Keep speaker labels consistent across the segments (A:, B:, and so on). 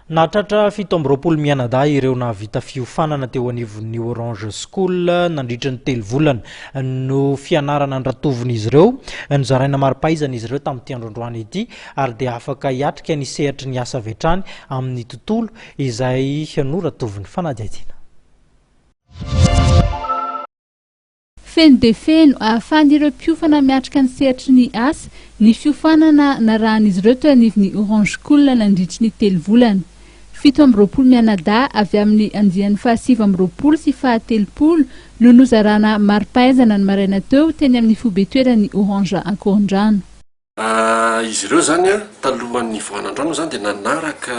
A: Nahatratra 27 mianadahy ireo nahavita fiofanana teo anivon'ny Orange School nandritra ny telo volana no fianarana ndratovin'izy ireo. Nozaraina mari-pahaizana izy ireo tamin'ity andro androany ity ary dia afaka hiatrika ny sehatry ny asa avy hatrany amin'ny tontolo izay noratovin'ny fanadihadiana.
B: Feno dia feno, ahafahan'ireo mpiofana miatrika ny sehatry ny asa, ny fiofanana narahan'izy ireo teo anivon'ny Orange School nandritry ny telo volana. 27 mianadahy avy amin'ny andiany faha-29 sy faha-30 no nozarana mari-pahaizana ny maraina teo teny amin'ny foibe-toeran'ny Orange Ankorondrano.
C: Izy ireo izany talohan'ny nivoahana androany moa izany dia nanaraka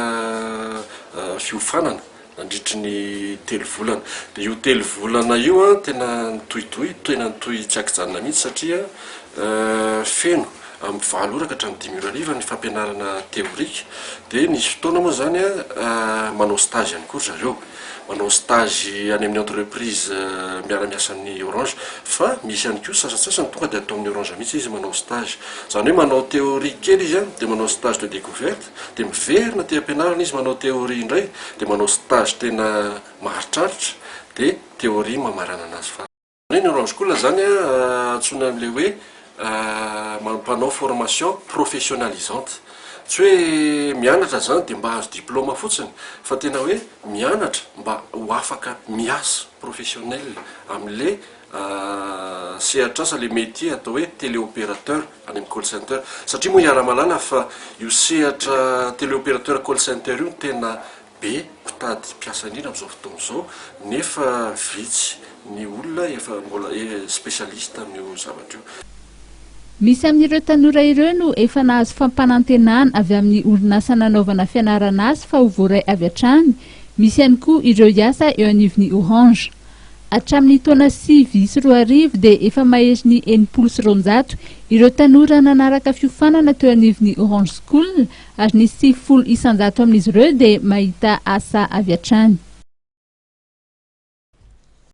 C: fiofanana nandritry ny telo volana. Dia io telo volana io tena nitohitohy, tena nitohy tsy ankijanona mihitsy satria feno amin'ny valo ora ka hatramin'ny dimy ora hariva ny fampianarana théorique. Dia nisy fotoana moa izany manao stage ihany koa ry zareo. Manao stage any amin'ny entreprise miara-miasa amin'ny Orange fa misy ihany koa sasantsasany tonga dia atao amin'ny Orange mihitsy izy manao stage. Izany hoe manao théorie kely izy an, dia manao stage de découverte, dia miverina aty am-pianarana izy manao théorie indray, dia manao stage tena maharitraritra, dia théorie mamarana anazy farany. Ny Orange School izany antsoina amin'ilay hoe mpanao formation professionnalisante. Tsy hoe mianatra izany dia mba hahazo diplôme fotsiny fa tena hoe mianatra mba ho afaka miasa professionnel amin'ilay sehatr'asa, ilay métier atao hoe téléopérateur any amin'ny call center. Satria moa iaraha-mahalala fa io sehatra téléopérateur call center io no tena Be mpitady mpiasa indrindra amin'izao fotoana izao nefa vitsy ny olona efa mbola spécialiste amin'io zavatra io.
B: Misy amin'ireo tanora ireo no efa nahazo fampanantenana avy amin'ny orinasa nanaovana fianarana azy fa ho voaray avy hatrany, misy ihany koa ireo hiasa eo anivon'ny Orange. Hatramin'ny taona 2009 dia efa maherin'ny 260 ireo tanora nanaraka fiofanana teo anivon'ny Orange School ary ny 90% amin'izy ireo dia mahita asa avy hatrany.